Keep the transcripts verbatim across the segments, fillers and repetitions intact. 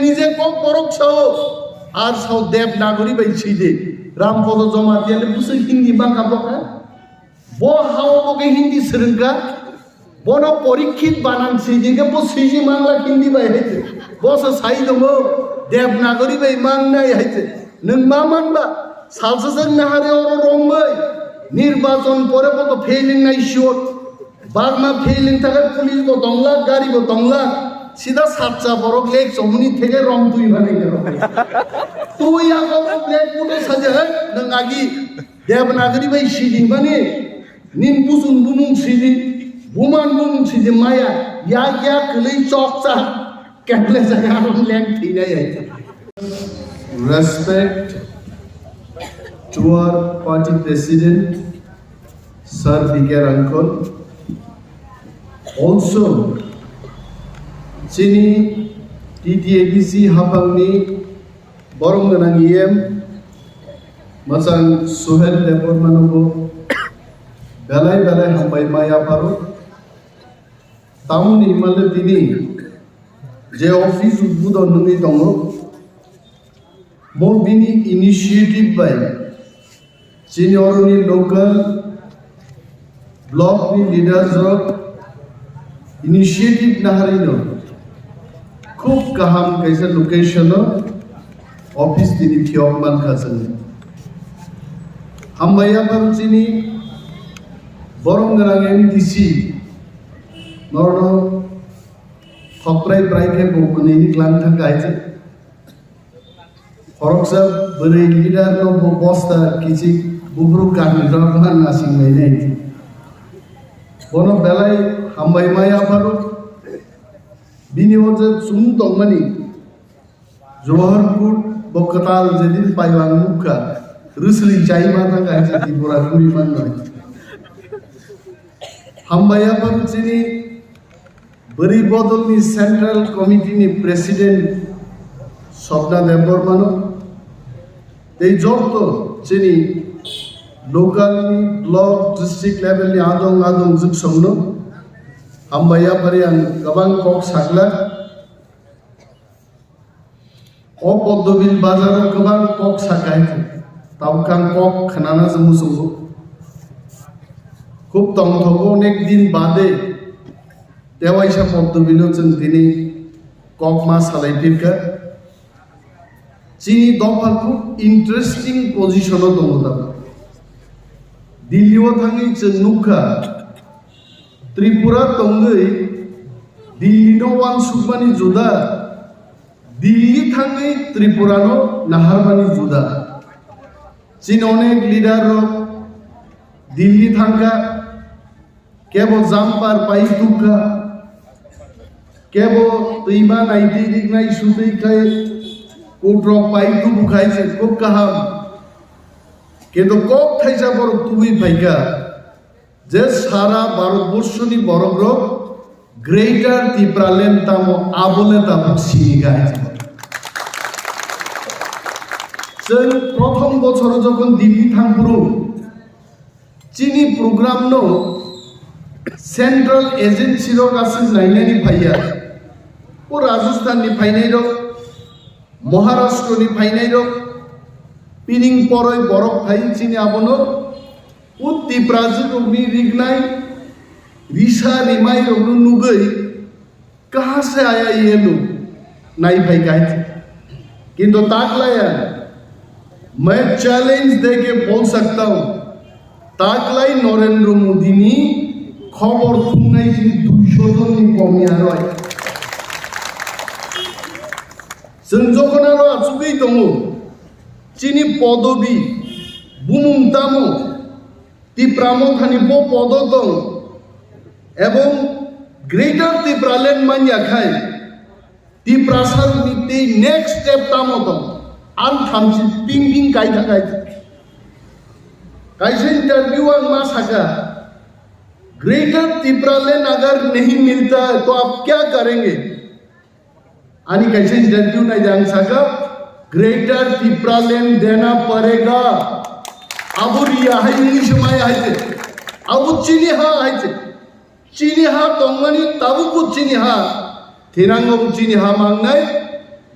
Nije kok borok sao, ar sao Devanagari bai sidi. Rampada Jamatia le bwswk Hindi mangkha bokha. Bo hao bo khe Hindi swrwngkha. Bono Porikshit banan sidi khe bo sidi mangla Hindi bai hai se. Bo se sai tongo Devanagari bai mangnai hai se. Nwng ma manba salsa jang nahare oro rombai. Nirbachon pore bo to failing nai sure. Bagma failing thakhe police bo tonglak, gari bo tonglak. Sida satcha borok lek chomuni theke rom twi mani khe. Twi ya borok lek puto saja hai nwng agi Devanagari bai sidi mani nin busun bumung sidi buman bumung sidi maya ya ya kwlwi chok cha kemle jaga arom lek thwi nai hai. Respect to our party president, Sir B K Rangkhol. Also, chini T T A D C haphangni borom gwnang E M, mwchang Suhel Debbarmano bo belai belai hambai ma yapharo. Tamoni himale tini je office udbodon nungwi tongo, bo bini initiative bai chini oroni local block ni leaders rok initiative naharino khub kaham kaisa location o office tini phiyok mankha chwng. Hambai yapharo chini borom gwnang M D C norno Khokrai brai khe bo mwnwini klang thang kaichik. Khoroksa bwrwi leader no bo bosta kichik buphuru kanwi rok ma nasing lainai. Bono belai hambai ma yapharo. Bini o je chumung tongmani Johor kut bo kwtal jedin pailang nukha, rwsli chai ma thang kaisa Tripura kuri mannai. Hambai yapharo chini bwrwi bodolni Central Committee ni President Swapna Debbarmano tei joto chini local ni, block, district level ni adong adong jwksongno hambai yaphari ang kwbang kok sakla. O Poddobil bazaro kwbang kok sakai, tabuk ang kok khnana se muchungo. Khub tongthogo onek din bade tewaisa Poddobilo chwng tini kok ma salai phirkha. Chini dopha khub interesting position o tongo tabuk. Delhi o thangwi chwng nukha, Tripura tongwi Delhi no uansukmani juda, Delhi thangwi Tripura no naharmani juda. Chini onek leader rok Delhi thangkha, kebo jumper pai tukha, kebo twima naitwi riknai sutwi khai kutrok pai tubu khai se khub kaham. Kintu kok thaisa borok tubui phaikha. Je sara Bharatborshoni borokrok Greater Tipraland tamo abole tabuk sini gai. Chwng prothom bochoro jokhon Delhi thangphuru chini program no central agency rok aswk nainani phaiya. O Rajasthan ni phainai rok, Maharashtra ni phainai rok, pining poroi borok phai chini abono O Tiprajwk rokni rignai risa rimai rokno nugwi kaha se aya yelu nai phai kaichi. Kintu taklaya, main challenge deke bol sakta hu. Taklai Narendra Modi ni khobor thumnai chini duisho jon ni komi aroi. Chwng jokhon aro achugwi tongo, chini podobi, bumung tamo, Tipra Mothani bo podo tong, ebong Greater Tipraland manya khai, Tiprasa rokni tei next step tamo tong, ang thamchi ping ping kaitha kaitha. Kaisa interview ang ma saka, Greater Tipraland agar nahi milta to aap kya karenge? Ani kaisa interview nai jang saka, Greater Tipraland dena parega. Abo riya hai wngwi se maya hai se. Abo chini ha hai se. Chini ha tongmani tabukbo chini ha. Thinango bo chini ha mangnai.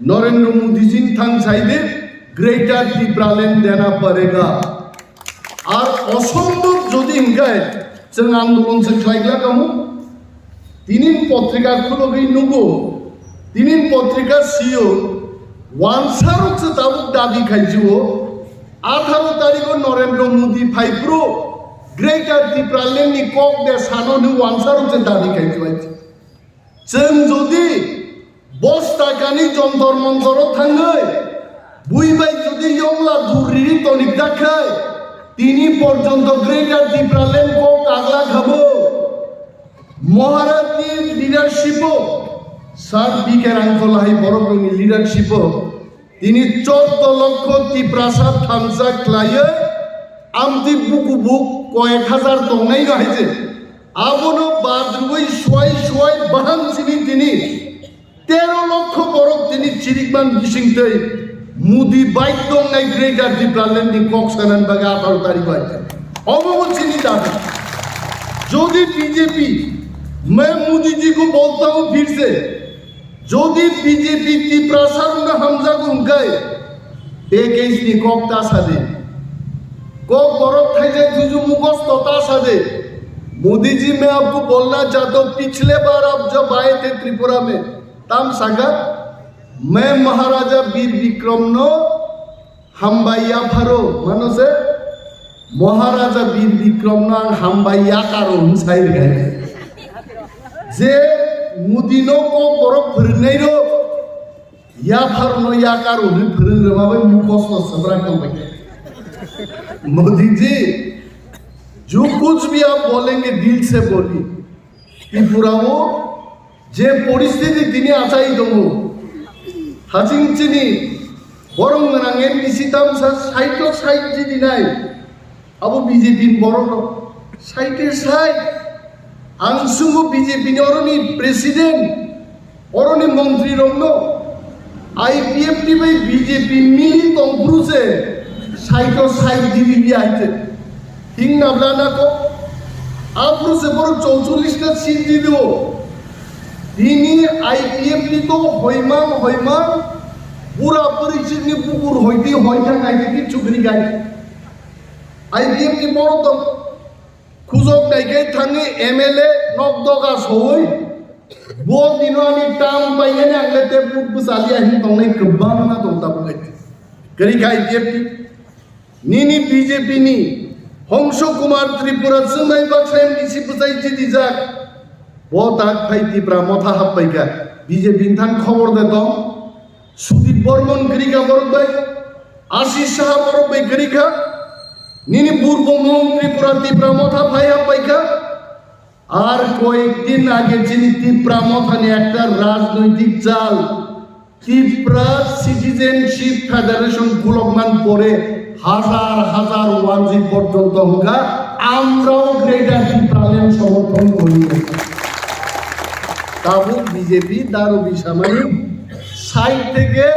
Narendra Modi jin thang sai de, Greater Tipraland dena parega. Ar osombhob jodi hinkai, chwng andolon se khlai gla kamo. Tinin potrika khulogwi nugo, tinin potrika sio, wansarok se tabuk dabi khaijio, atharo tarikho Narendra Modi phaiphru, Greater Tipraland ni kok de sano hwnwi wansarok se dabi khaijio. Chwng jodi bos takani Jontor Montoro thangwi, bui bai jodi yongla duriri tonik dakhai, tini porjonto Greater Tipraland kok kagla khabo. Maharajni leadership o, Sir B K Rangkhol hai borokni leadership o, tini chordo lokho Tiprasa thansa khlaiwi, amtwi buku buk koyek hajar tongnai no hai je. Abono badrwi suai suai baham sini tini tero lokho borok tini chirikman bising tei Modi bai tongnai Greater Tipraland ni kok sanan bagwi atharo tarikh bai. Obo bo chini dabi. Jodi B J P, मैं मोदी जी को बोलता हूँ फिर से, jodi B J P Tiprasa rokno hamjago hwnkhe, package ni kok ta sadi. Kok borok thaijak thuju mukosto ta sadi. Modi जी, मैं आपको बोलना चाहता हूँ, पिछले बार आप जब आए थे त्रिपुरा में, tam saka, मैं महाराजा वीर Vikram no hambai yapharo, mano se, Maharaja Bir Bikrom no ang hambai yakaro hwn sai rwkha. Je Modi no kok borok phwrwngnai rok, yaphar no yakaro hwnwi phwrwng rwma bai mukosto swbrak tong bai. Modi ji, jo kuch bhi aap bolenge, dil se boli. Tripura o je poristiti tini achai tongo, haching chini borok gwnang M D C tamsa side o side jidi nai, abo B J P ni borok rok side e side. Ang sungo B J P ni oroni president, oroni montri rokno I P F T bai B J P mili tongphuru se side o side diri ya hai se. Hing nabla na ko. Aphuru se borok chowcholish ta seat di do. Tini I P F T to hoimang hoimang pura porichit ni bukur hoiti hoithang ai ki chukri gai. I P F T borok to khujok nai kai thangi M L A nok doga soi. Bo dino ani tam bai ani ang le te put bwsali ahin tongnai kwbangma tong tabuk ai. Kari kai I P F T. Nini B J P ni Hongso Kumar Tripura chwngnai baksa M D C bwchai chitijak. Bo tak phai Tipra Motha happaikha. B J P ni thang khobor de tong. Sudip Bormon kwrwikha borok bai. Ashish Saha borok bai kwrwikha. Nini Purbo Mohon Tripura Tipra Motha phai happaikha. Ar koyekdin age chini Tipra Mothani ekta rajnoitik chal, Tipra Citizenship Federation khulokman pore hazar hazar wanjwi porjonto hwnkha, amrao Greater Tipraland somorthon kori. Tabuk B J P daru bisamani sait theke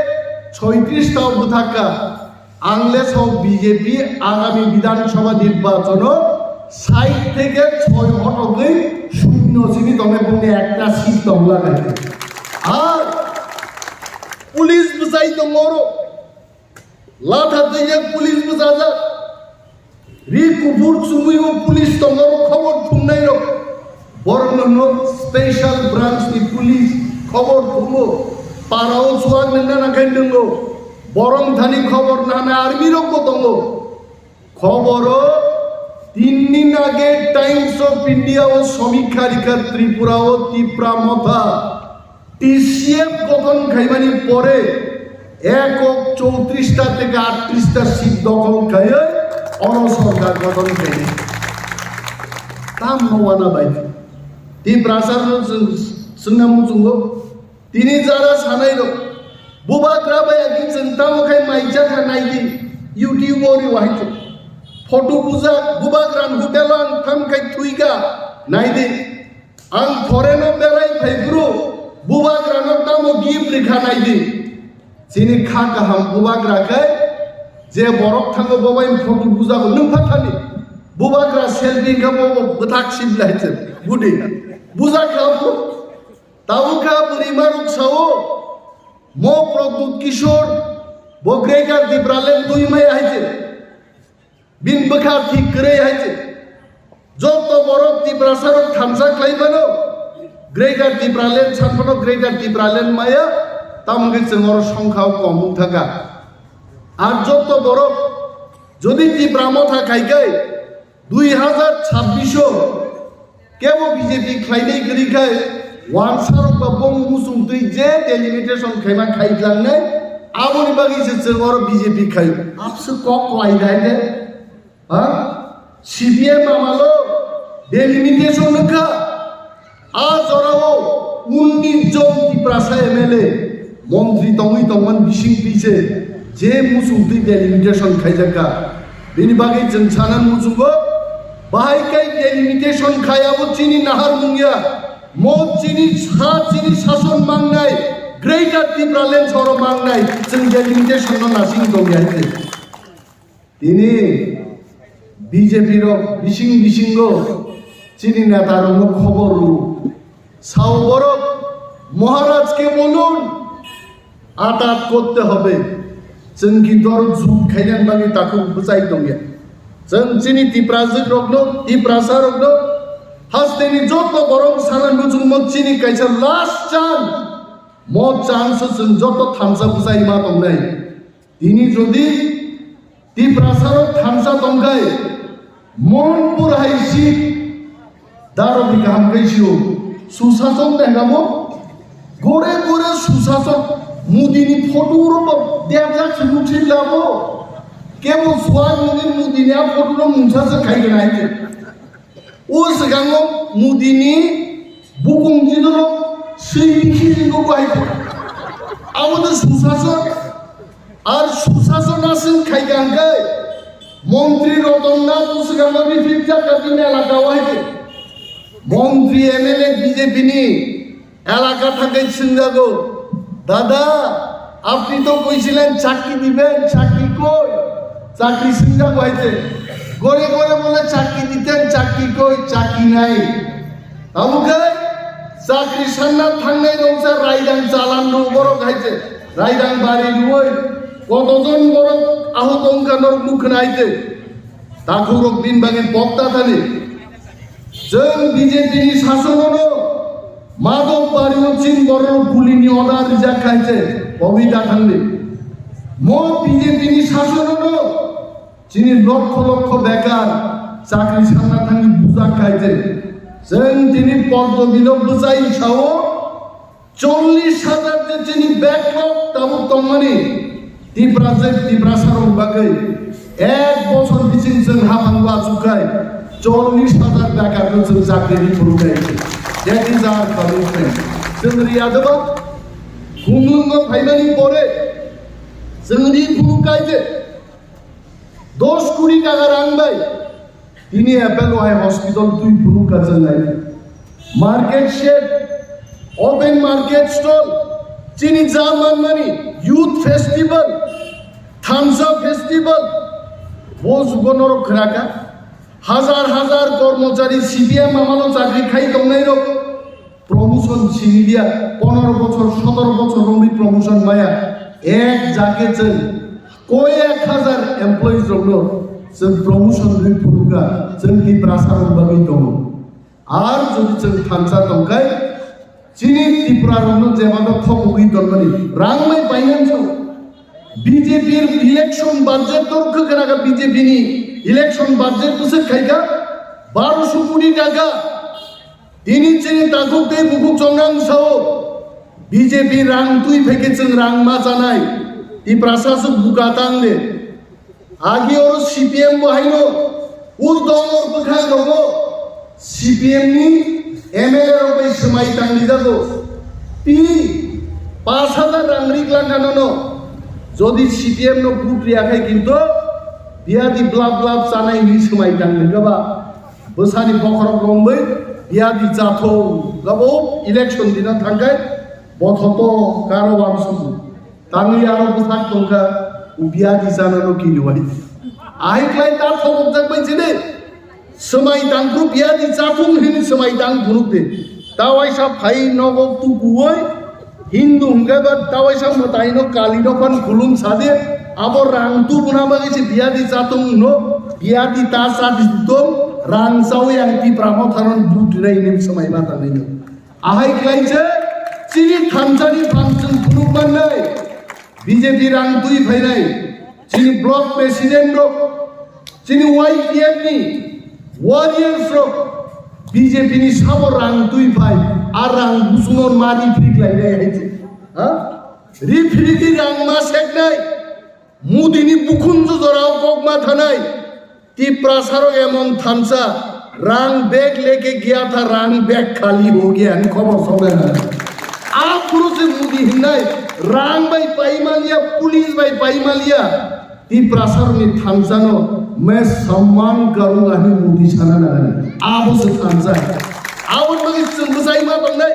soitrish tao bwthakha. Ang le sok B J P agami Bidhan Sabha nirbachono sait theke soi hotogwi shunyo simi tongnai bumni ekta seat tong lagai. Ar police bwchai tongo oro. Latha twijak police bwchajak. Ri kuphur chumui o police tongo oro khobor thumnai rok. Borokno no special branch ni police khobor thumo, parao chuak nangna nangkhe nwngo. Borok thani khobor nana army rok bo tongo. Khoboro tin din age Times of India o somikha rikha Tripura o Tipra Motha T C F gothon khaimani pore ekok chowtrishta theke attrishta seat dokhol khaiwi oro sorkar gothon khaini. Tamno wana bai. Tiprasa rok chwng, chwngna muchungo. Tini jara sanai rok. Bubagra bai agi chwng tamo khai mai jakha naidi. YouTube o ri wahai chwng. Photo bujak, Bubagra ni hotel o ang tham khai thuika naidi. Ang foreign o belai phai bro, Bubagra no tamo gift rikha naidi. Chini kha kaham Bubagra khe je borok thango bo bai photo bujago nwng phathani. Bubagra selfie khe bo bo bwthak sibla hai se budi. Bujak kha bo. Tabuk kha bwrwi maruk sao. Mo Pradyut Kishore bo Greater Tipraland twi maya hai se. Bini bwkha thik kwrwi hai se. Joto borok Tiprasa rok thansa khlai mano. Greater Tipraland san phano Greater Tipraland maya. Tamo hwnkhe chwng oro songkha o kom wng thangkha. Ar joto borok jodi Tipra Motha khai khe dui hazar chabbish o kebo B J P khlainai kwrwi khai, wansarok ba bong muchung twi je delimitation khaima khai tlangnai, aboni bagwi se chwng oro B J P khai. Abse kok kwlai dai de? Ha? C P M amalo delimitation wngkha. A jorao unnish jon Tiprasa M L A montri tongwi tongmani bising twi se je muchung twi delimitation khaijak kha. Bini bagwi chwng sana muchungo, bahai kai delimitation khai abo chini nahar mungya, mo chini sa chini sason mangnai Greater Tipraland soro mangnai chwng delimitation no nasing tongya hai se. Tini B J P rok bising bisingo chini neta rokno khobor rw. Sao borok, "Maharaj ke bolun, atat korte hobe." Chwng kintu oro jut khainani bagwi takhuk bwchai tongya. Chwng chini Tiprajwk rokno, Tiprasa rokno, hasteni joto borok sana muchungmo chini kaisa last chance. Mo chance o chwng joto thansa bwchai ma tongnai. Tini jodi Tiprasarok thansa tongkhai, Monpur hai seat daro di kaham khai sio. Susasok tengamo, gore gore Susasok, Modi ni photo ro bo derjak se nuksin labo. Kebo suai Modi, Modi ni a photo ro mungsa se khai gana hai. O swkango Modi ni bukung jidoro swi bikhi jingbo bo hai khe. Abo de Susasok. Ar Susasok aswk khai kha hwnkhe Montri Ratan Nath o swkango repeat jak kha bini elaka o hai khe. Montri M L A B J P ni elaka thangwi swngjago, "Dada, apni to koisilen chakri diben, chakri koi?" Chakri swngjago hai se. Gore gore bole chakri diten, chakri koi, chakri nai. Tamo khe chakri sanna thangnai rok se raidang chalan rw borok hai se. Raidang bari rwoi kotojon borok ahut wngkha norok nukha hai se. Takhukrok bini bagwi pokta thani. Chwng B J P ni sasonono Madhobbario chini borok gulini order rijak khai se, obita thangdi. Mo B J P ni sasonono chini lokho lokho bekar chakri sanna thangwi bujak khai se. Chwng tini Poddobilo bwchai sao, chollish hajar je chini backlog tabuk tongmani, Tiprasa, Tiprasarok bagwi ek bochor bising chwng haphango achukkhai chollish hajar bekarno chwng chakri ri phunuknai. That is our commitment. Chwng riya deba, khumlwngo phaimani pore chwng ri phunukkhai je dos koti taka rang bai tini Apollo Eye Hospital twi phunuk kha chwng nai. Market shed, open market stall, chini ja manmani youth festival, thansa festival, bo jugo norok khna kha. Hajar hajar kormochari C P M amalo chakri khai tongnai rok. Promotion sini dia, pondro bochor, sotoro bochor romwi promotion maya, ek jake chwng koi ek hajar employees rokno chwng promotion rwi phunukha, chwng Tiprasa rok bagwi tongo. Ar jodi chwng thansa tongkhai, chini Tripura rokno jemano thok ugwi tonmani rang mai painani so. B J P election budget tor khwkhwna kha, B J P ni election budget bwswk khaikha baroso koti taka. Tini chini takhuk tei bukhuk chongrang sao, B J P rang twi phaikhe chwng rang ma chanai, Tiprasa swk buka tang de. Agi oro C P M bo haino, urdong or bwkhak rogo C P M ni M L A rok bai swmai tang di jago. Tini pash hajar rang rik langkha nono, jodi C P M no vote riya khai kinto biyadi blap blap chanai hinwi swmai tang di ba. Bwsani bokhorok romwi biyadi chathok gabo election dina thangkhai bothoto karo wansukgo. Tangwi aro bwsak tongkha, biyadi chanano kiriwai. Ahai khlai ta thobokjak bai chini. Swmai tangkru biyadi chathung hini swmai tang phunuk de. Ta waisa phai nogo tukuwai. Hindu hwnkhe ba tawaisa mwtaino Kalino phan khulum sadi, abo rang tubuna bagwi se biyadi chatung hwno, biyadi ta chadi tong, rang chawi ang Tipra Mothano vote rinai hinwi swmai ma tangwino. Ahai khlai se chini thansani phan chwng phunuk mannai, B J P rang twi phainai, chini block president rok, chini Y T F ni warriors rok B J P ni sabo rang twi phai, a rang busuno mari phrik lai nai hai se. Ha? Ri phrik ri rang ma sek nai. Modi ni bukhun jo jora o kok ma thanai. Tiprasa rok emon thansa, rang bag leke gaya tha, rang bag khali ho gaya, ani khobor sobe na. A phuru se Modi hinnai, rang bai pai maliya, police bai pai maliya. Tiprasarokni thansano मैं सम्मान करूंगा hinwi Modi sana nangani. Abo se thansa. Aboni bagwi chwng bwsai ma tongnai.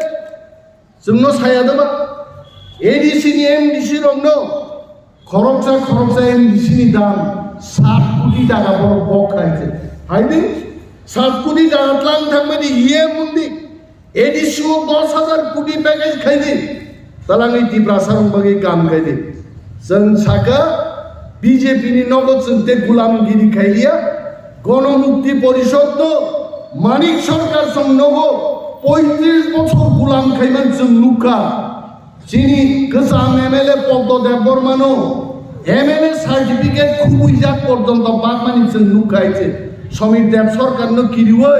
Chwngno saya da ba? A D C ni M D C rokno khoroksa khoroksa M D C ni dam sat koti taka borok bok khai se. Hai di? Sat koti taka tlang thangmani iye mundi. A D C o dos hajar koti package khai di. Talangwi Tiprasa rok bagwi kam khai di. Chwng saka B J P ni nogo chwng tei gulamgiri khailiya. Gono Mukti Porishod no Manik Sarkar song nogo poitris bochor gulam khaiman chwng nukha. Chini kwcham M L A Poddo Debbarma no M L A certificate khubui jak porjonto bakmani chwng nukha hai se. Somir Deb Sarkar no kiriwi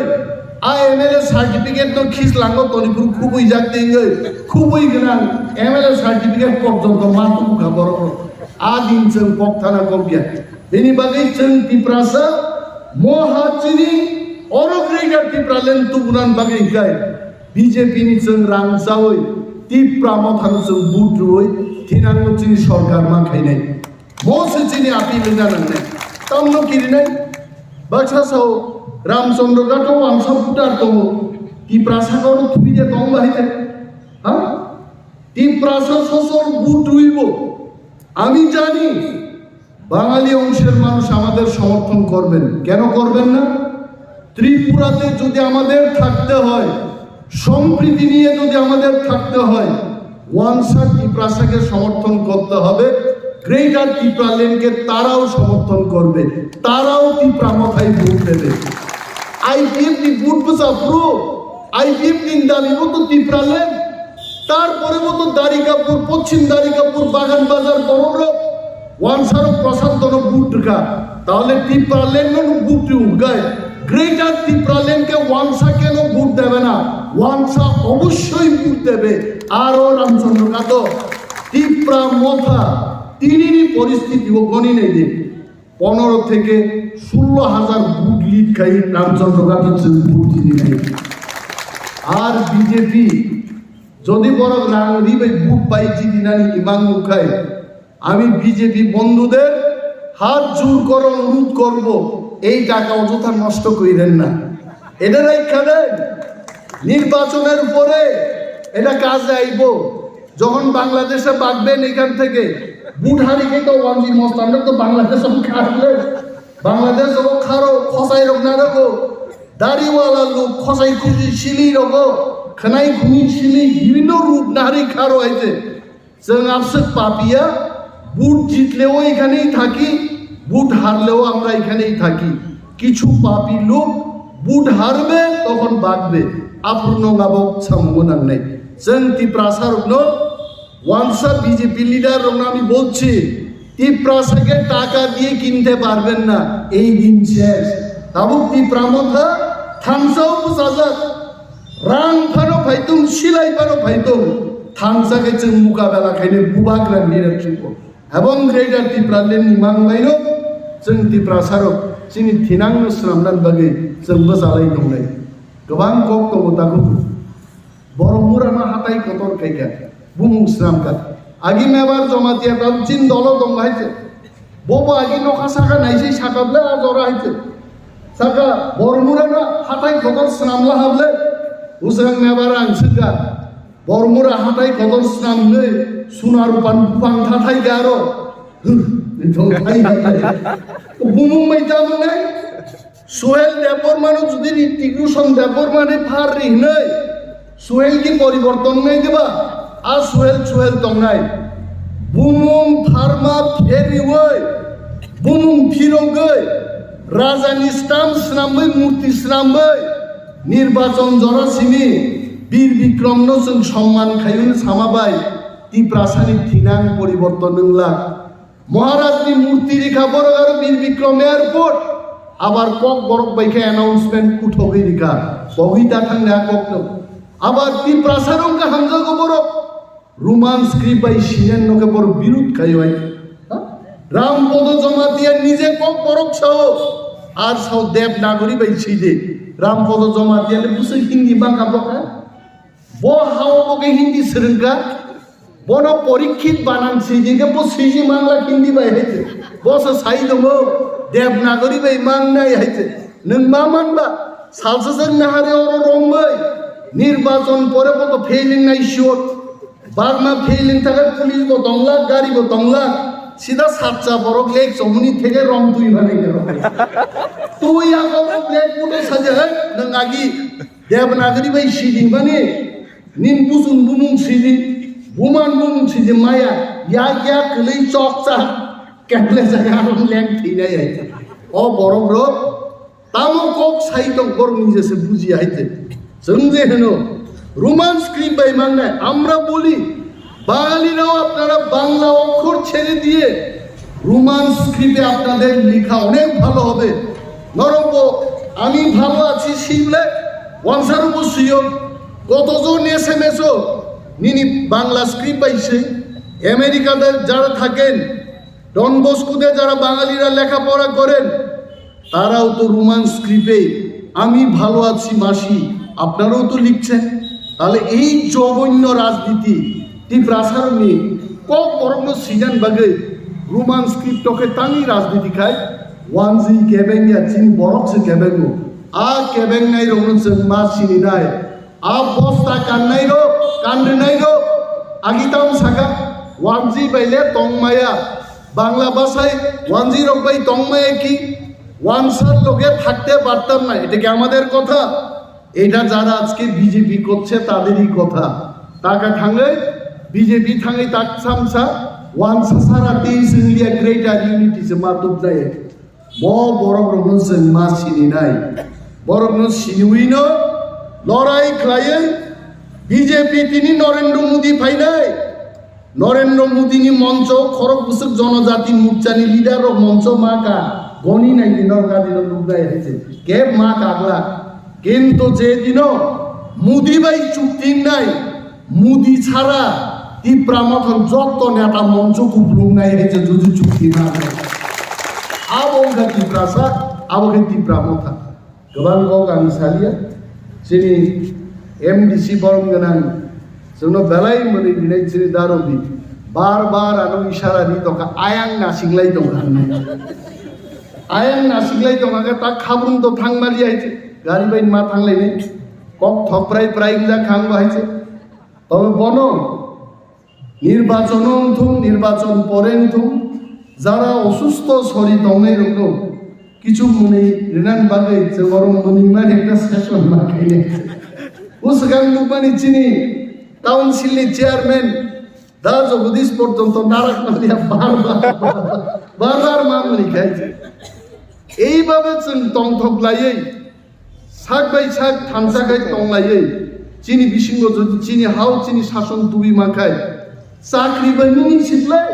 a M L A certificate no Khislango Tonipur khubui jak tengwi khubui gwnang M L A certificate porjonto ma tubukha borok rok. A din chwng kok thana kok ya. Bini bagwi chwng Tiprasa moha chini oro Greater Tipraland tubunan bagwi hinkhe B J P ni chwng rang chawi Tipra Mothano chwng vote rwwi thinangno chini sorkar ma khainai. Mo se chini appeal wngna nangnai. Tamno kirinai? Baksa sao Ramchandra Ghato wangsa voter tongo. Tiprasa kono thwi de tong bahai de. Ha? Tiprasa sosol vote rwibo. Ami jani বাঙালি অংশের মানুষ আমাদের সমর্থন করবেন। কেন করবেন না? ত্রিপুরাতে যদি আমাদের থাকতে হয়, সম্প্রীতি নিয়ে যদি আমাদের থাকতে হয়, ওয়ানসা তিপ্রাসাকে সমর্থন করতে হবে। গ্রেটার তিপ্রাল্যান্ডকে তারাও সমর্থন করবে, তারাও তিপ্রা মথায় ভোট দেবে। আইপিএফ নি ভোট বুঝা পুরো আইপিএফ নি দাবি মতো তিপ্রাল্যান্ড, তারপরে মতো দারিকাপুর, পশ্চিম দারিকাপুর, বাগান বাজার, বড় ওয়ানসারও প্রশান্ত ভোট ঢুকা, তাহলে তিপ্রাল্যান্ড ভোট ঢুকায়। গ্রেটার তিপ্রাল্যান্ডকে ওয়ানসা কেন ভোট দেবে না? ওয়ানসা অবশ্যই ভোট দেবে। আরও রামচন্দ্র কাদো তিপ্রা মথা তিনিনি পরিস্থিতি ও গণি নেই দিন। পনেরো থেকে ষোলো হাজার ভোট লিড খাই রামচন্দ্র কাদো ভোট জিতে নেই। আর বিজেপি যদি বড় রাং রিবে ভোট পাই জিতিনানি ইমান মুখায় আমি বিজেপি বন্ধুদের হাত জোর করে অনুরোধ করব, এই টাকা অযথা নষ্ট করেন না। এটা রাখা দেন, নির্বাচনের পরে এটা কাজে আইব। যখন বাংলাদেশে বাগবেন এখান থেকে, ভোট হারিয়ে তো ওয়ানজি মস্তানরা তো বাংলাদেশ কাটলে, বাংলাদেশ ও খারো খসাই রোগ না রাখো, দাড়িওয়ালা লোক খসাই খুশি সিলি রোগ, খানাই খুনি সিলি বিভিন্ন রূপ নারী খারো আইছে। Chwng abswk papiya, vote jitleo ekhanei thaki, vote harleo amra ekhanei thaki. কিছু পাপী লোক ভোট হারবে তখন বাগবে, আফুর নঙ্গাবো সামুঙ্গ নাংনাই। Chwng Tiprasa rokno wansa BJP leader rokno আমি বলছি, তিপ্রাসাকে টাকা দিয়ে কিনতে পারবেন না, এই দিন শেষ। Tabuk Tipra Motha thansa o bwchajak. Rang phano phaitung, silai phano phaitung, thansa khe chwng mukabela khainai bubagra leadership o. Ebong Greater Tipraland ni manglaino chwng Tiprasa rok chini thinang no swnamnani bagwi chwng bwchalai tongnai. Kwbang kok tongo takhuk. Borok mura no hatai kotor khaikha, bumung swnamkha. Agi mebar Jamatia tabuk chin dolo tongo hai se. Bobo agi nokha saka naisai saka ble a jora hai se. Saka Bormura no hatai kotor swnamla hable. Usang mebar ang sika. Bormura hatai kotor swnamnwi suna rupan buphang thathai garo. Huh, ito thai hai. Bumung mai tamo nai. Suhel Debbarma no jodi Hrithik Roshan Debbarma ni phar ri hinwi, Suhel ki poriborton nai diba? A suhel suhel tongnai, bumung pharma pheriwi, bumung phirogwi, rajani stamp swnamwi, murti swnamwi, nirbachon jora simi Bir Bikromno chwng somman khaiyung sama bai Tiprasani thinang poriborton wngla. Maharajni murti rikha borok aro Bir Bikrom airport. Abar kok borok bai khe announcement uthogwi rikha. Kogwi ta thangni a kokno. Abar Tiprasa rok wngkha hamjago borok. Roman script bai siyan no khe borok birud khayo ai. Ha? Ram Podo Jamatia nije kok borok sao. Ar sao Devanagari bai sidi. Ram Podo Jamatia le bwswk Hindi bangkha bokha. Bo hao bo khe Hindi swrwngkha. Bono Porikshit banan swijinge bo swiji mangla Hindi bai hai se. Bo se sai tongo Devanagari bai mangnai hai se. Nwng ma manba salsa jang nahare oro rombai. Nirbachon pore bo to failing nai sure. Bagma failing thakhe police bo tongla, gari bo tongla. Sida satcha borok lek chomuni theke rom twi mani. Twi ya borok lek puto saja hai nwng agi. Devanagari bai sidi mani, nin buchung bumung sidi, buman bumung sidi maya, yak yak kwlwi chok cha, kemle jaga arong leng thwinai hai. O borok rok, tamo kok sai tong borok ni jese buji hai te. Chwng je heno, Roman script bai mangnai, amra boli, বাঙালিরাও আপনারা বাংলা অক্ষর ছেড়ে দিয়ে রোমান স্ক্রিপ্টে আপনাদের লেখা অনেক ভালো হবে। নরম আমি ভালো আছি শিখলে ওয়ানসার উপসিও কতজন এস এম এস ও নিনি বাংলা স্ক্রিপ্ট পাইছে। আমেরিকাতে যারা থাকেন, ডন বস্কোতে যারা বাঙালিরা লেখাপড়া করেন, তারাও তো রোমান স্ক্রিপ্টে আমি ভালো আছি মাসি, আপনারাও তো লিখছেন। তাহলে এই জঘন্য রাজনীতি টিপ্রাসারনি kok borokno sijan bagwi Roman script tokhe tangwi rajniti khai wanjwi kebengya chini borok se kebengo. A kebengnai rokno chwng ma sininai. A bosta kannai rok, kanrinai rok, agi tam saka, wanjwi bai le tongmaya, Bangla basai wanjwi rok bai tongmaya ki, wansar loge thakte partam na, এটা কি আমাদের কথা? এটা যারা আজকে বিজেপি করছে তাদেরই কথা। টাকা থাঙে বিজেপি থাঙে তাক সামসা, wansa sara teis India greater unity se ma duk jai. Bo borok rokno chwng ma sininai. Borokno siniwino lorai khlaiwi B J P tini Narendra Modi phainai. Narendra Modi ni moncho khorok bwswk jonojati morcha ni leader rok moncho ma ka goni nai di nor gadi rok nuknai hai se. Keb ma kagla. Kintu je dino Modi bai chukti nai Modi chara Tipra Motha jotto neta moncho kuplung nai hai je juju chukti ma. Abo wngkha Tiprasa, abo khe Tipra Motha. Kwbang kok ang salia, chini M D C borom gwnang, chwngno belai mwnwi rinai chini darobi. Bar bar ano isara ri tongkha, ayang nasinglai tongkha. Ayang nasinglai tongkha khe ta khabrung to thangmali hai se, gari bai ma thanglainai. Kok thok prai prai wngjak kha ang bo hai se. Tobe bono nirbachon wngthung, nirbachon pore wngthung, jara osusto sori tongnai rokno kichu mwnwi rinani bagwi chwng oro mwnwi mani ekta session ma khainai. Bwswkang nukmani chini council ni chairman da Jagadish porjonto narak maliya bar bar, bar bar ma mwnwi khai. Eibabe chwng tongthok laiwi sak bai sak thansa khai tonglaiwi chini bisingo jodi chini hao chini sason tubi mankhai chakri bai muni siplai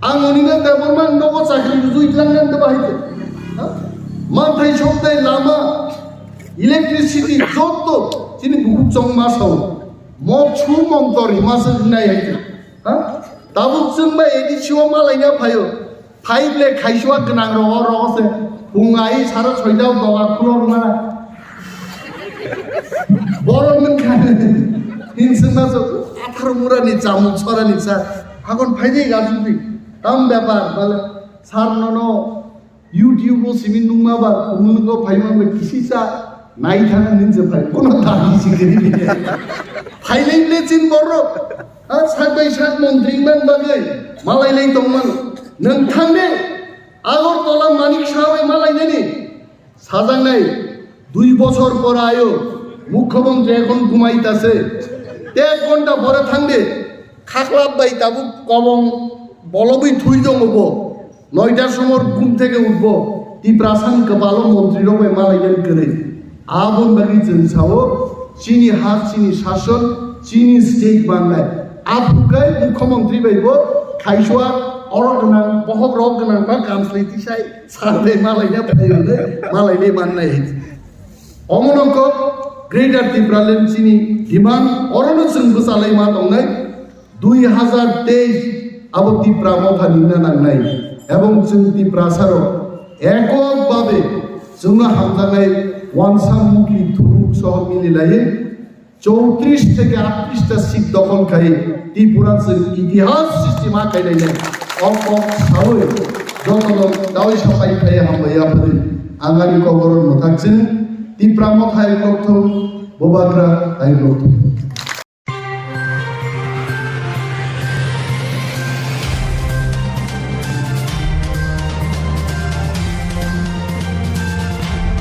ang oni ga Debbarma nogo chakri rujui tlang nang da bahai te. Ha? Manthai sok dai lama electricity jotto chini buhuk chong ma sao mo chu mong tor hima se nai hai te. Ha? Tabuk chwng bai A D C o malai na phaio. Phai ble khaiswa gwnang rogo rogo se. Phung ai sara soita doga khulo rwna. Borok nung kha. Hinsingma so atharo mura ni chamung sora ni sa. Hakon phai de ga jumpi. Tam bepar bale sar nono YouTube o simi nungma ba nunggo phai ma be kisi sa. Nai thang nin se phai. Kono dabi si gini. Phai le le chin borok. A sak bai sak montri wngmani bagwi malai lai tongmano. Nwng thang de Agartala Manik Saha bai malai nani sajaknai dui bochor pore ayo mukhyamantri ekhon ghumaitase. Ek ghonta pore thang de Khaklap bai tabuk kobong bolobwi thui tongo bo. Noita somor ghum theke utbo. Tiprasani kwbalo montri rok bai malainani kwrwi. Aboni bagwi chwng sao, chini ha, chini sason, chini state mannai. Aphukai mukhyamantri bai bo khaisua oro gwnang, bohok rok gwnang ba kamslai tisai sarbai malaina phai hwnwi malainai mannai. Omono kok Greater Tipraland chini demand orono chwng bwchalai ma tongnai. Dui hazar teis abo Tipra Motha nina nangnai, ebong chwng Tiprasa rok ekok babe chwngno hamjaknai wansa mukli thuruk soho mililaiwi chowtris theke aatris ta seat dokhol khai Tripura chwng itihas sristi ma khainai. O kok sawi jotono dawi sapai khai hambai yapri ang ani kokoro mwthak chwng Tipra Motha hai kok thung, Bubagra hai kok thung.